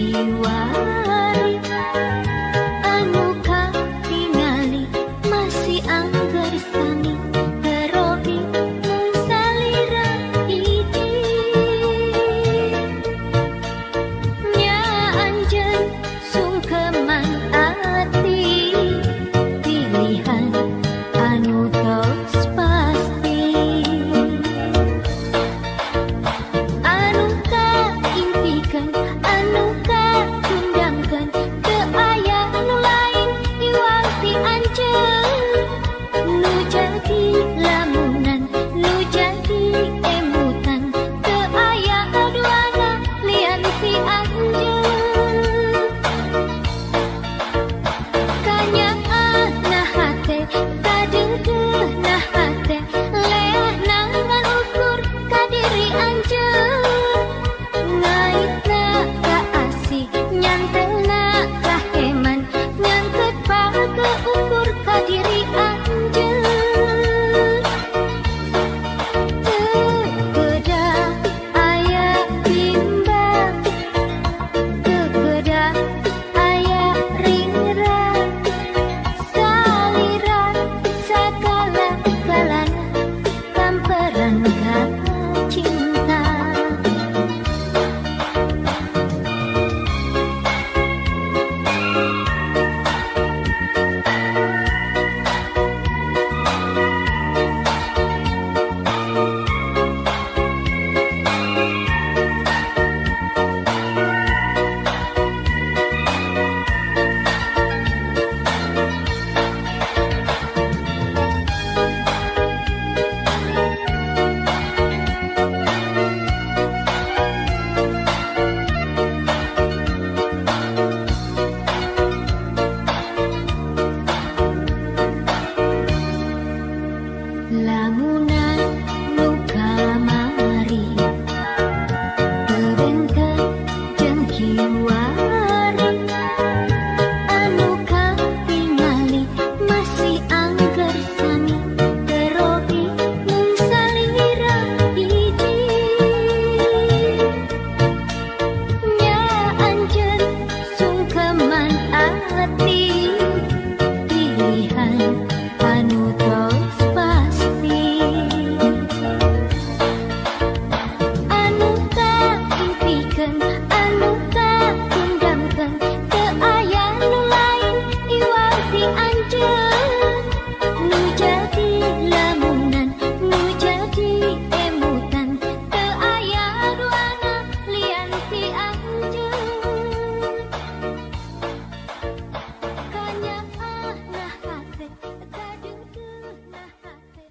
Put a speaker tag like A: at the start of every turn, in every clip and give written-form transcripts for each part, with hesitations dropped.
A: Kiwari anu katingali masih angger sami terobi mung salira hiji nya anjeun sungkeman ati pilihan anu tos pasti anu kaimpikan anu katundangkeun teu aya anu lain iwal ti anjeun nu jadi lamunan nu jadi emutan teu aya kaduana lian ti anjeun kanyaahna hate kadeudeuhna hate leahna ngan ukur ka diri anjeun ngaitna ka asih nyantelna ka heman nyangket pake ukur ka diri anjeun teu kedah aya bimbang teu kedah aya ringrang salira sagala-galana kamperan ka cinta. Lamunan nu kamari teu benten jeung kiwari anu katingali masih angger sami terobi mung salira hiji nya anjeun sungkeman ati pilihan anu tos pasti anu kaimpikeun anu katundangkeun teu aya nu lain iwal ti anjeun nu jadi lamunan nu jadi emutan teu aya duana lian ti anjeun kanyaahna hate kadeudeuhna hate.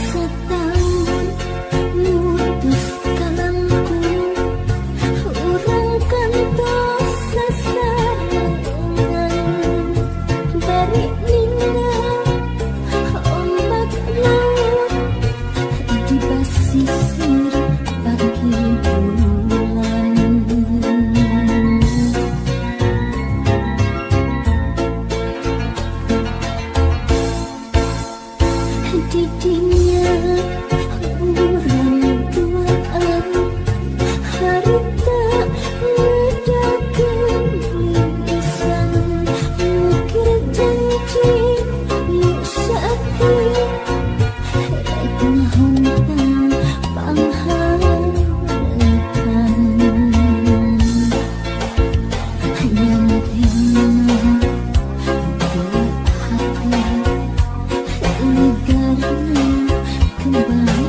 B: Sataun mutus kalangkung urang kantos sasarengan bari ninggal ombak laut di basisir pakidulan. Didinya urang duaan harita ngedakeun lisan mukir janji nu saeutik rek ngahontang pangharepan nyantelna dua hati ligarna kembali.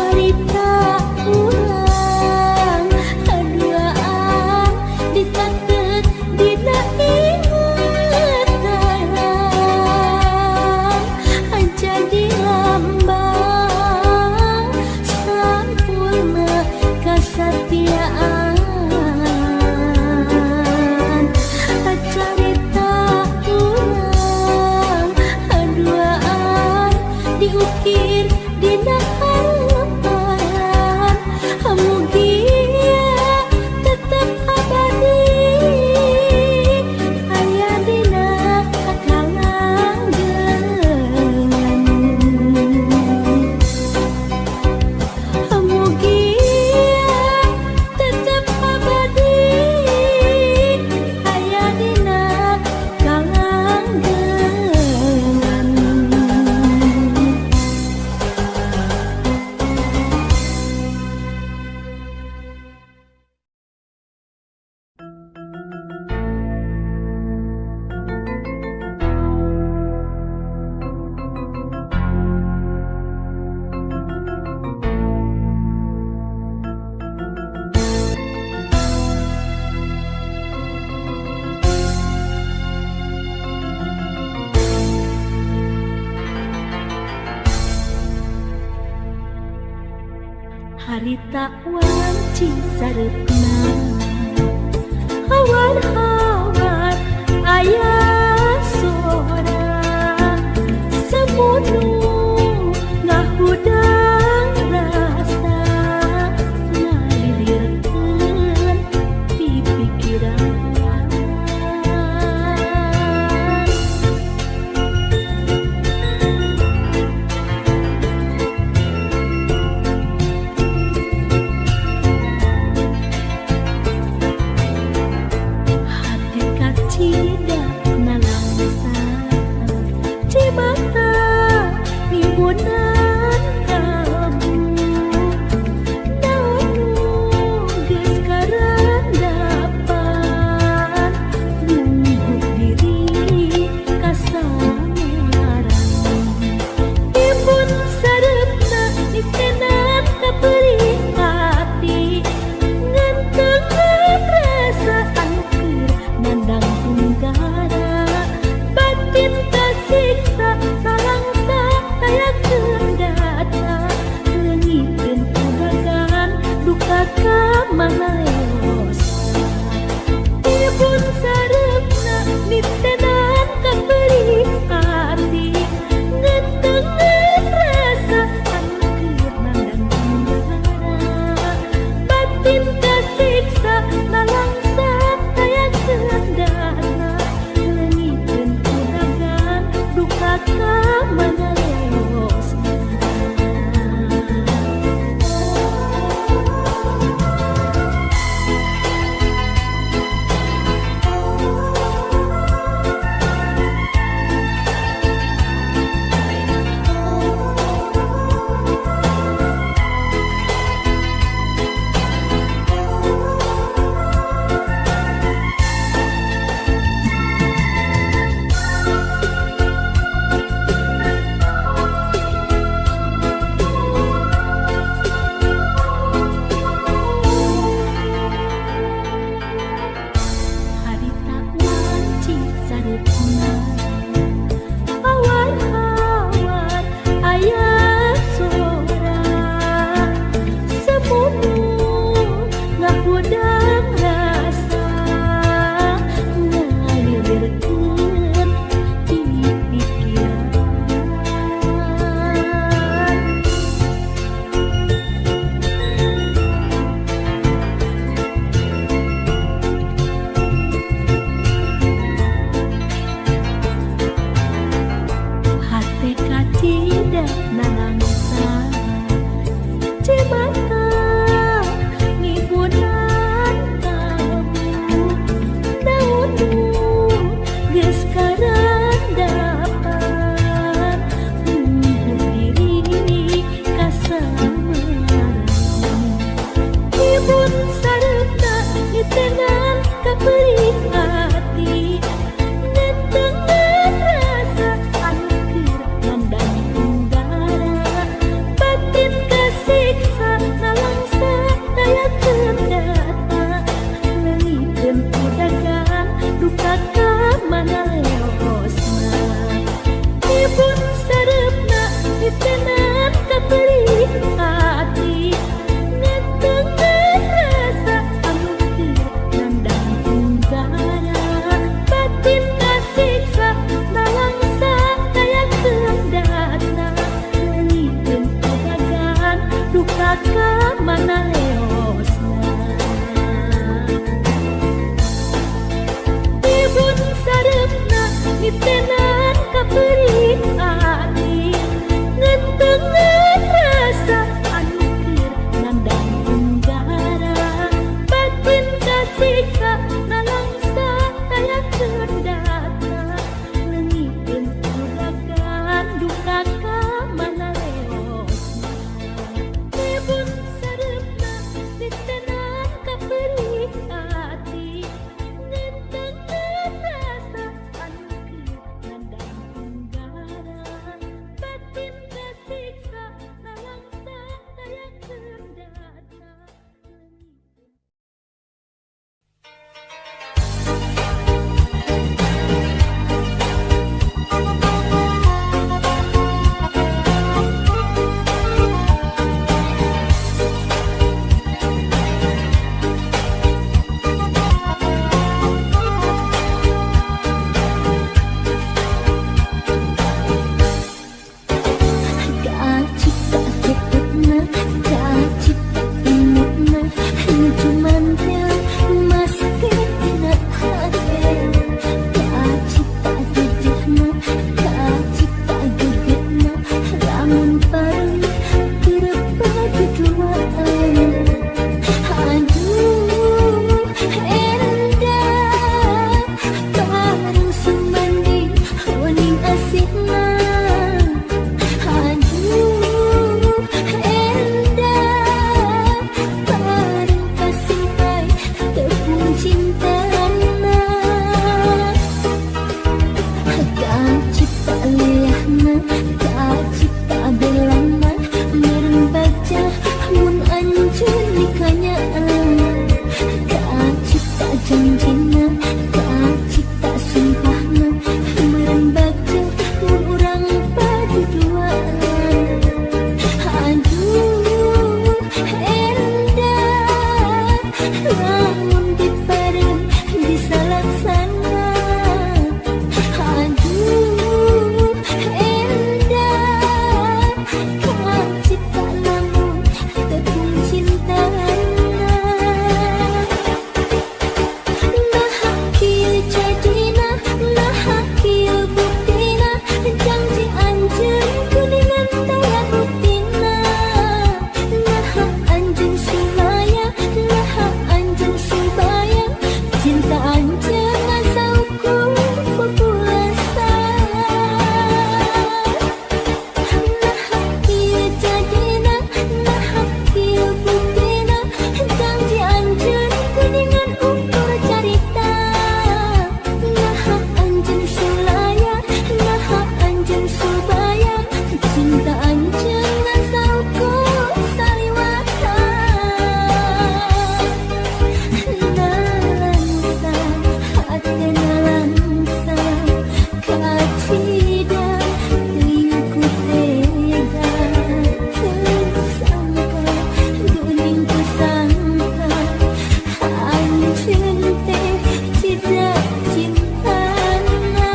B: Carita urang kaduaan ditaket dina ingetan jadi lambang sampurna kasatiaan. Carita urang kaduaan diukir dina harapan, mugia tetep abadi aya dina kalanggengan, mugia tetep abadi aya dina kalanggengan. Harita wanci sareupna hawar-hawar aya sora samunu ngahudang rasa ngalilirkeun pipikiran. Hati kacida nalangsa cimata ngimbunan kalbu naon nu geus karandapan nunggu diri kasamaran. Ibun sareupna nitenan kaperih hati ngantengan rasa anu keur nandang tunggara batin kasiksa nalangsa tayakeun data leungiteun kudagan duka ka manaleosna. Ibun sareupna nitenan kaperih hati ngantengan rasa anu keur nandang tunggara batin kasiksa nalangsa tayakeun dana leungiteun kudagan duka ka manaleosna. duka ka mana leosna. Ibun sareupna nitenan ka perih ati, ngentengeun rasa anu keur nandang tenggara. Batin kasiksa nalangsa aya kendata, leungiteun uragan duka ka mana leosna. Ibun sareupna nitenan ka perih ati, ngentengeun rasa anu keur nandang tenggara. Batin kasiksa nalangsa aya kendata.
A: Kacipta ketepna, kacipta imutna, nuju mantel maske tina hate. Kacipta dedehna, kacipta gegetna, lamun pareng keur paduduaan. Aduh, endah bareng sumanding wening asihna. Aduh, endah bareng kasimpai tepung cintana. Kacipta leahna, kacipta belana, meureun baca mun anjeun nikanyaan. Kacipta janjina, kacipta sumpahna, meureun baca mun urang paduduaan. Aduh, endah lamun dipareng disalaksana. Aduh, endah kacipta lamun tepung cintana. Nah kieu jadina, nah kieu buktina, janji anjeun kuningan taya buktina. Nah anjeun sulaya, nah anjeun subaya, cinta anjeun ngasaukur pupulasan. Nah kieu jadina, nah kieu buktina, janji anjeun kuningan ukur carita. Nah anjeun sulaya, nah anjeun subaya, cinta anjeun ngasaukur saliwata. Nalangsa, hate nalangsa, kacida teuing ku tega. Teu sangka, geuning ku sangka, anjeun teh cida cintana.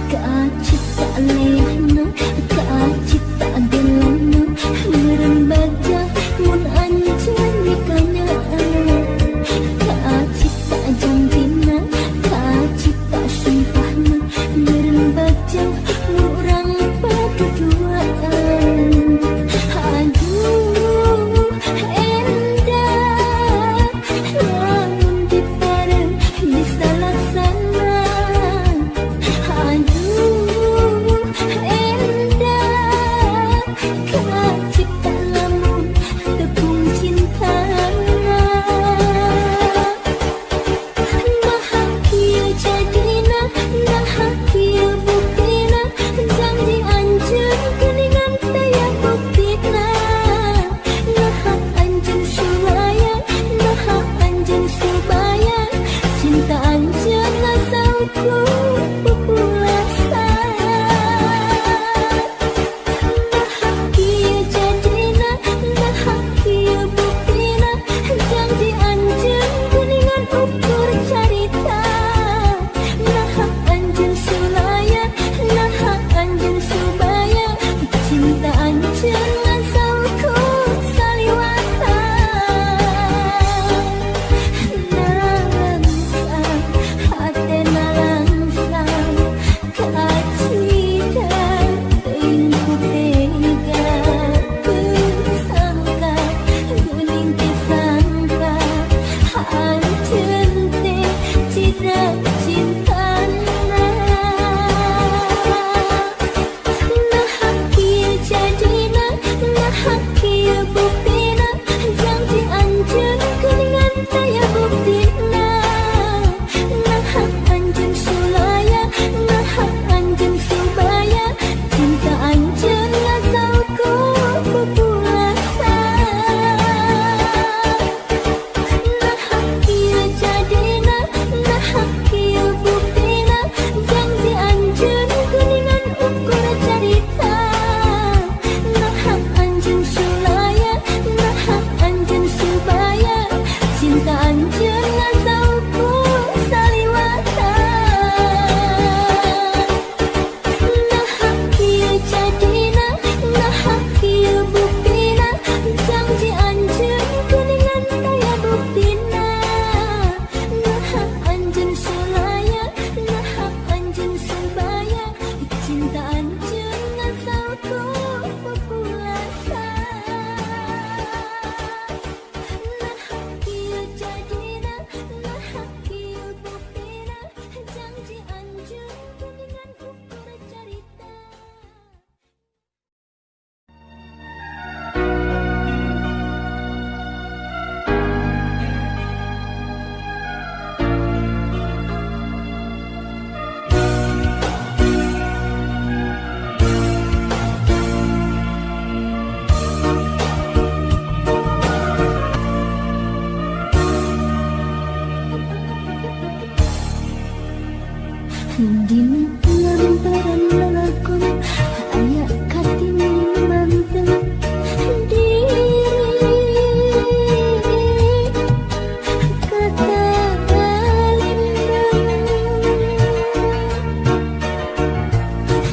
A: Kacipta leahna, kacipta belana, meureun baja mun anjeun nikanyaan. Kacipta janjina, kacipta sumpahna, meureun baja mun urang paduduaan. Aduh, endah lamun dipareng disalaksana. Aduh, endah kacipta lamun tepung cintana. Nah kieu jadina, nah kieu.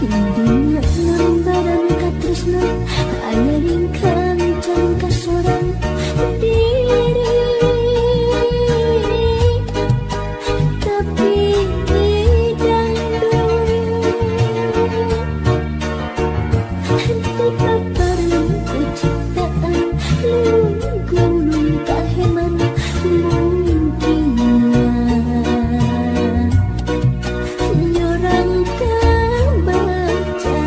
A: Dina lembaran katresnan aya ringkang can kasorang diri, tapi dangdut henteu papareng ku ciptaan leuweung gunung kaheman mungkinna nyorang kabaca.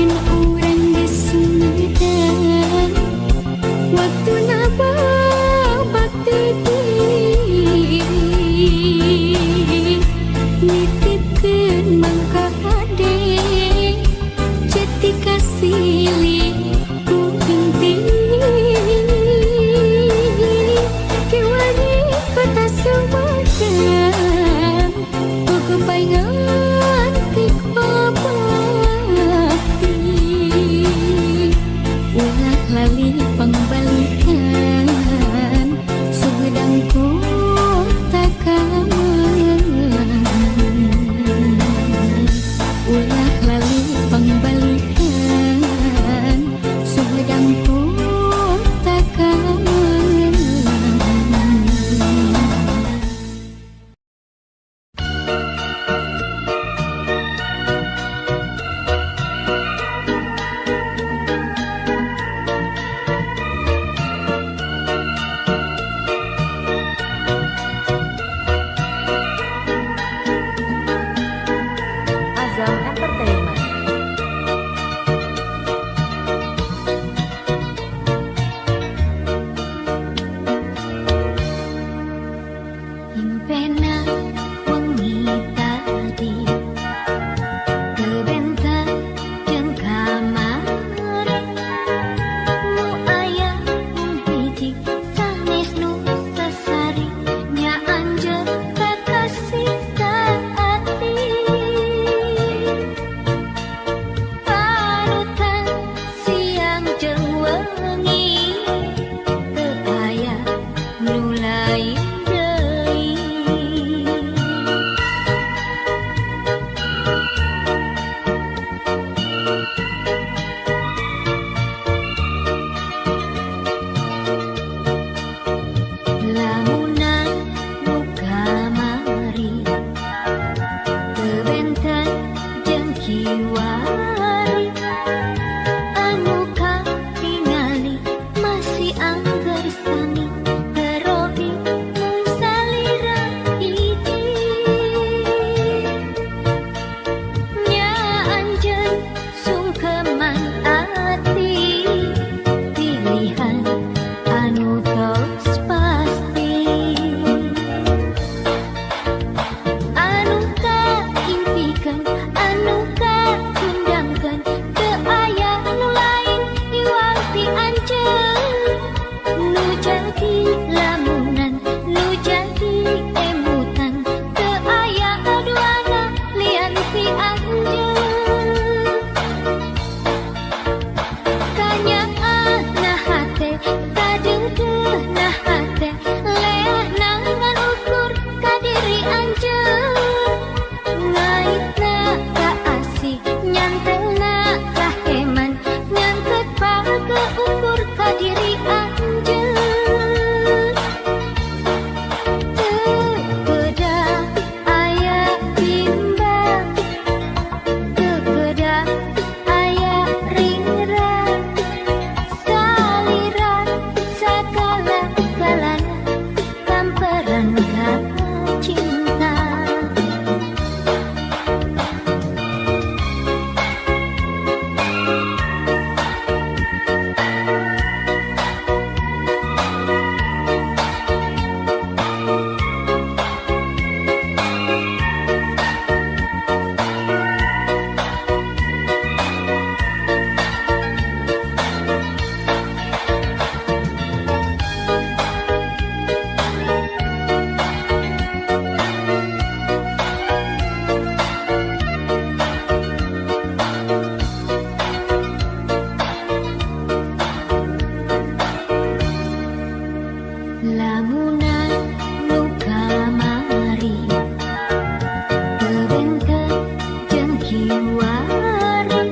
A: Mungkin urang di Sumedang waktu nabak titi nitipkeun mangka hade cetika silih ku genti kiwari kota Sumedang ku kepaingan tik babakti ulah lali pangbalikan Sumedang kota kamelang ulah lali pangbalikan Sumedang kota kamelang.
C: Azam Entertainment.
A: Impena wengi tadi teu jeung kamari nu aya mung hiji sanes nu sasari nya anjeun kakasih saati panutan siang jeung wengi teu aya nu lain deui. Lamunan nu kamari teu benten jeung kiwari anu katingali masih angger sami terobi mung salira hiji nya anjeun sungkeman ati pilihan anu tos pasti anu kaimpikeun anu kakundangkeun teu aya nu lain iwal ti anjeun nu jadi lamunan nu jadi emutan teu aya kaduana lian ti anjeun kanyaahna hate kadeudeuhna hate leahna ngan ukur ka diri anjeun ngaitna ka asih nyantelna ka heman nyangkeut pake ukur ka diri anjeun teu kedah aya bimbang teu kedah aya ringrang salira sagala-galana kamperan ka cinta. Lamunan nu kamari teu benten jeung kiwari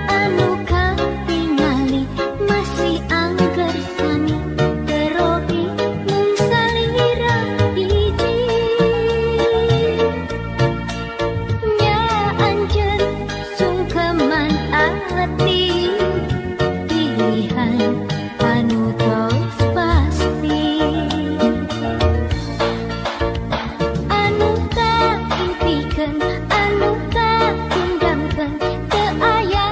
A: anu katingali masih angger sami terobi mung salira hiji nya anjeun sungkeman ati pilihan anu tos pasti anu kaimpikeun anu kakundangkeun teu aya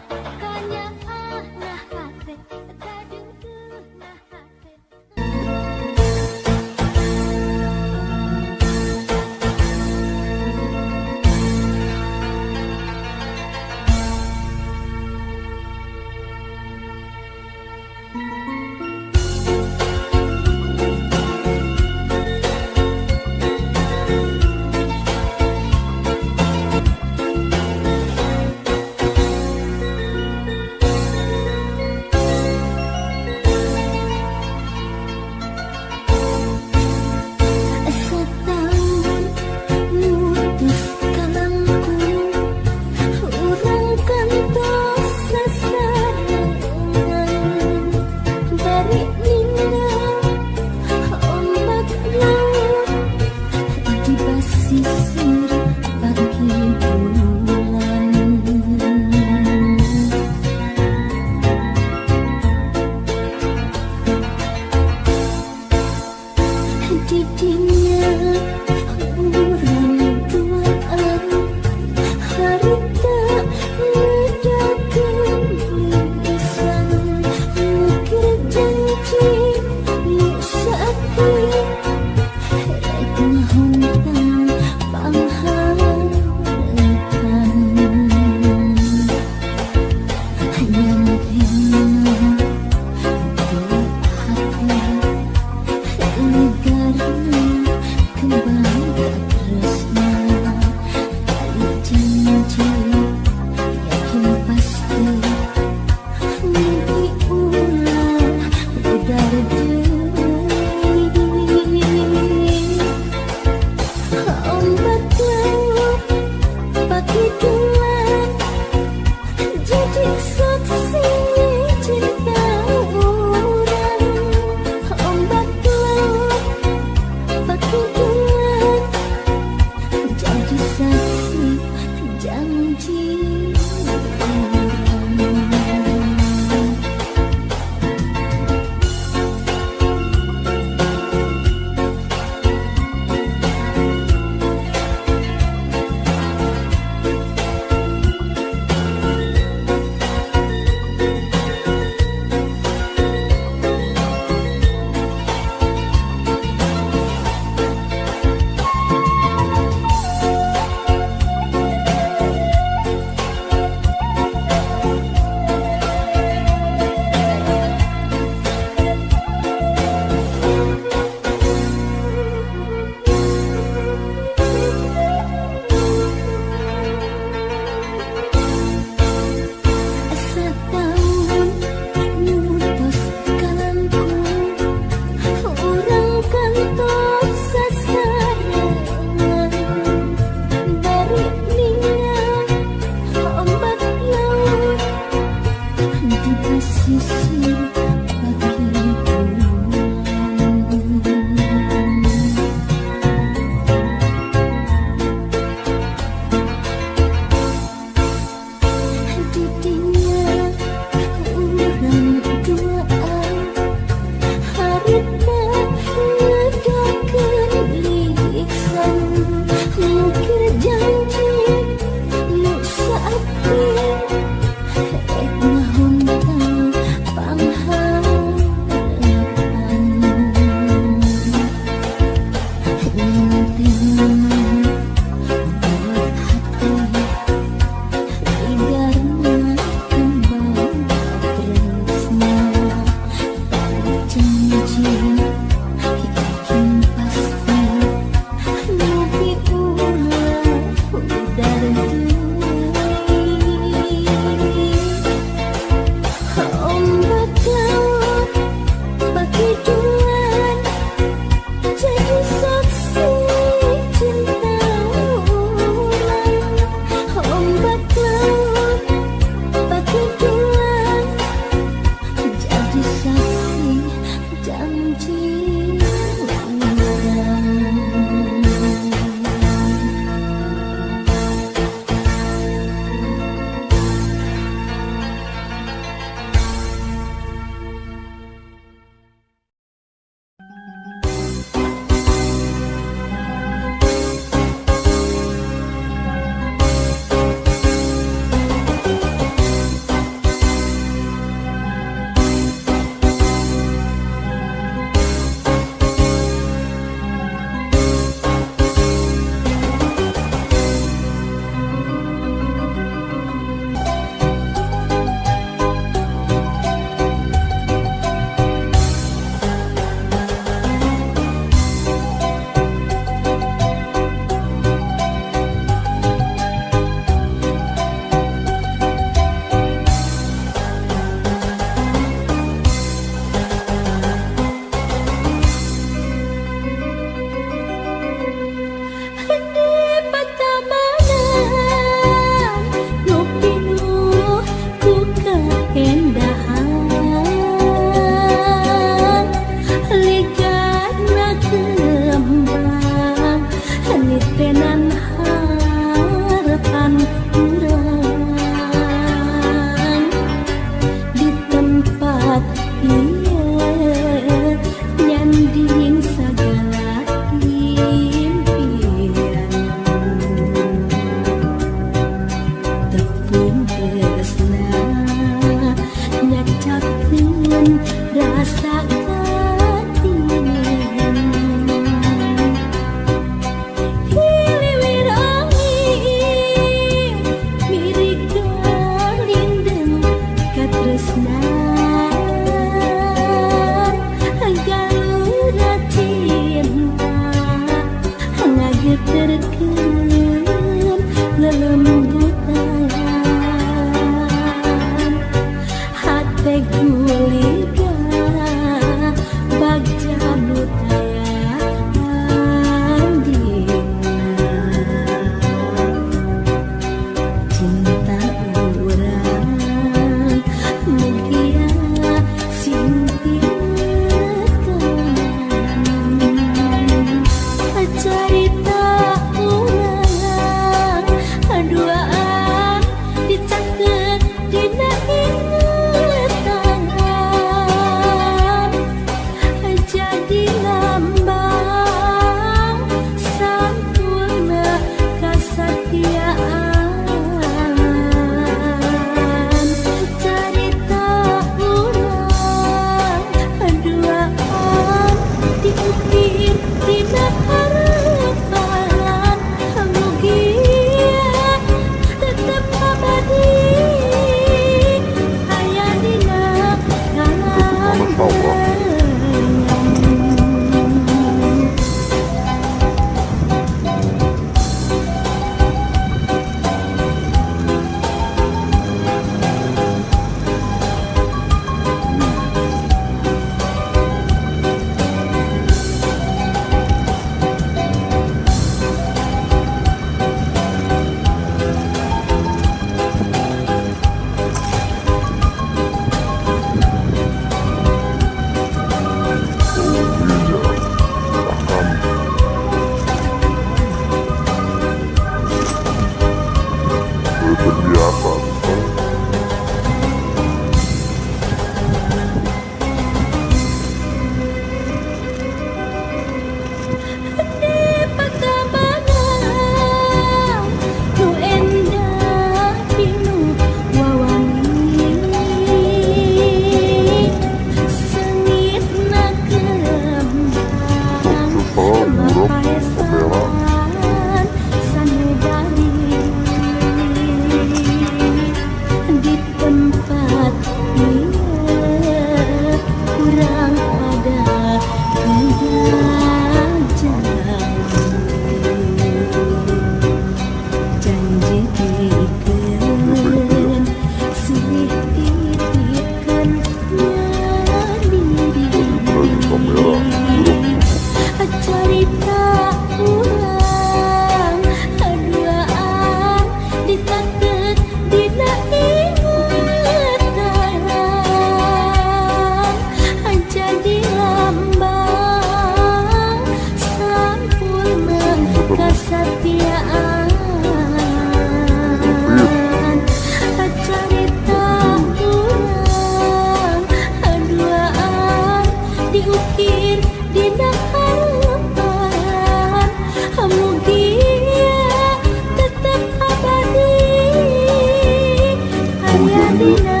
A: Dina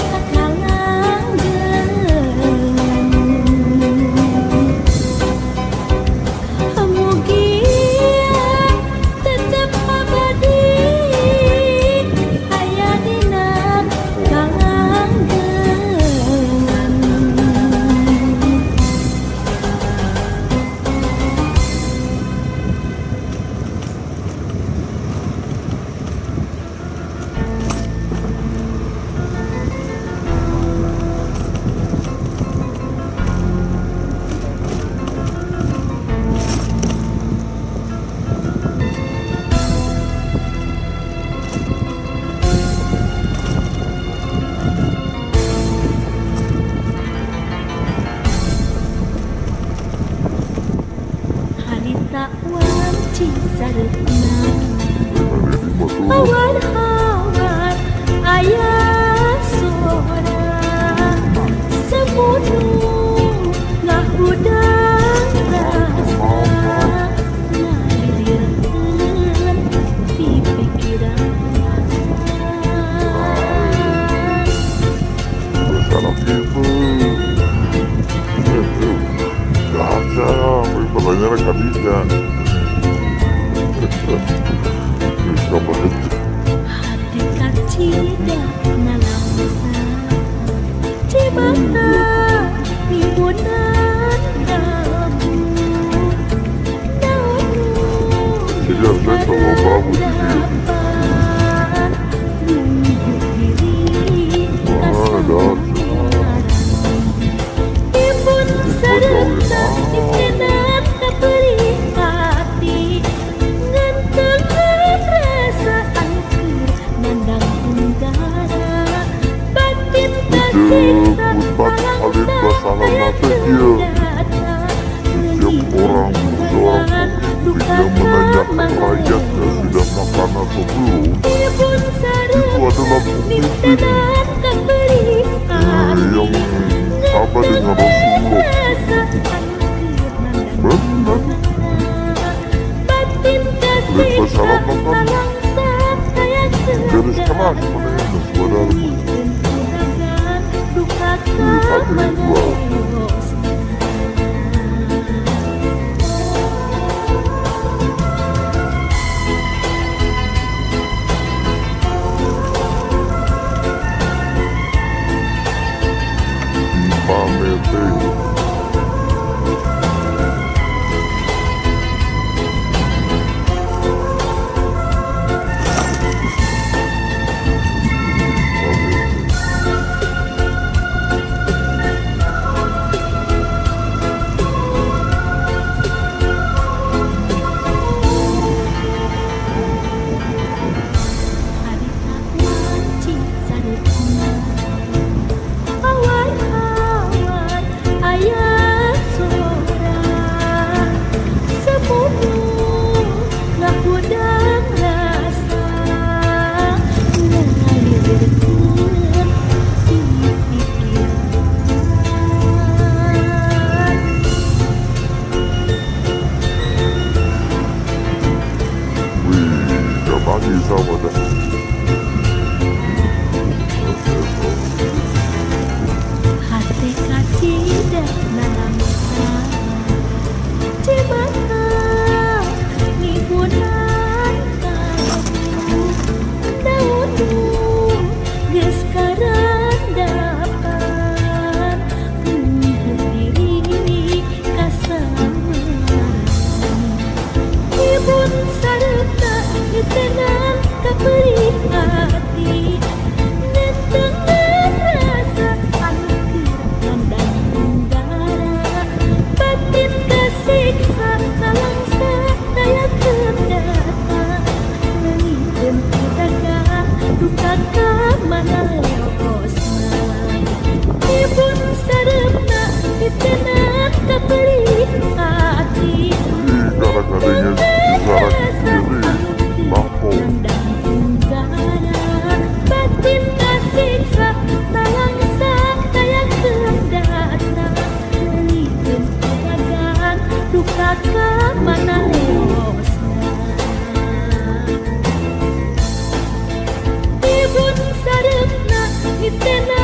A: kakalanggeun. Mugia tetep abadi aya dina kalanggeun. Harita wanci sareupna hawar-hawar aya sora sembunu ngahudang rasa ngalilirkeun pipikiran.
C: Salah gitu. Gak pertanyaannya Khadijah. Kamu
B: Hati kacida nalangsa cibata nimbunan kalbu naon
C: Jadi harusnya kalau bagus sih.
B: dapat nunjuk diri
C: Wah,
B: kasamaran Ibun sareta nitenan kaperih hati ngantengan rasa angker nandang tenggara batin kasiksa
C: Debat Khalid
B: alangsa
C: Basalam
B: aya
C: teh kieu.
B: terdata
C: Setiap orang seorang pemimpin
B: duka
C: yang menanyakan rakyatnya
B: kamaresna.
C: Sudah makan atau belum,
B: Ibun
C: itu
B: sareta
C: adalah pemimpin
B: nitenan kaperih hati
C: yang sama dengan
B: ngantengan
C: Rasulullah.
B: rasa angker nandang
C: Benar.
B: tenggara batin
C: Khalid
B: kasiksa
C: Basalam kan
B: alangsa aya
C: garis keras
B: terdata
C: manehna sebenarnya.
B: Nyerikeun kudagan duka
C: Di Padri dua.
B: kamaresna.
C: Di Pamete. Pamete.
B: Harita wanci sareupna hawar-hawar aya sora sembunu ngahudang rasa ngalilirkeun di pikiran.
C: Wih, gak pagi sama dah.
A: Titena.